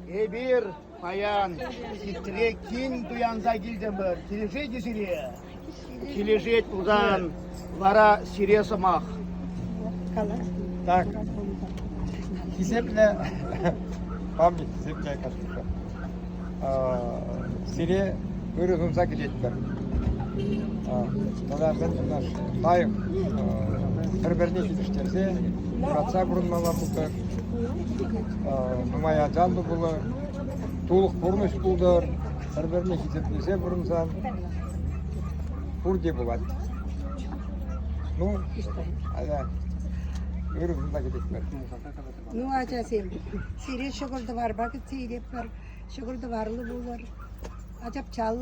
Эпир паян хитре кин туянса килтӗмӗр. Килӗшет-и сире? Килӗшет пулсан вара сире сӑмах. Так, хисеплӗ память, хисеплӗ Кашкӑрша. Сире ырӑ сунса кӗтетпӗр. Тата мӗн наш лайӑх пӗр-пӗрне килӗштерсе юратса пурӑнмалла пултӑр. Нумай ачаллӑ пулӑр, тулӑх пурнӑҫ пултӑр, пӗр-пӗрне хисеплесе пурӑнсан пурте пулать. Ну, ырӑ сунса кӗтетпӗр. Ну, ачасем, сире ҫӑкӑр-тӑварпа кӗтсе илетпӗр. Ҫӑкӑр-тӑварлӑ пулӑр, ачапчаллӑ.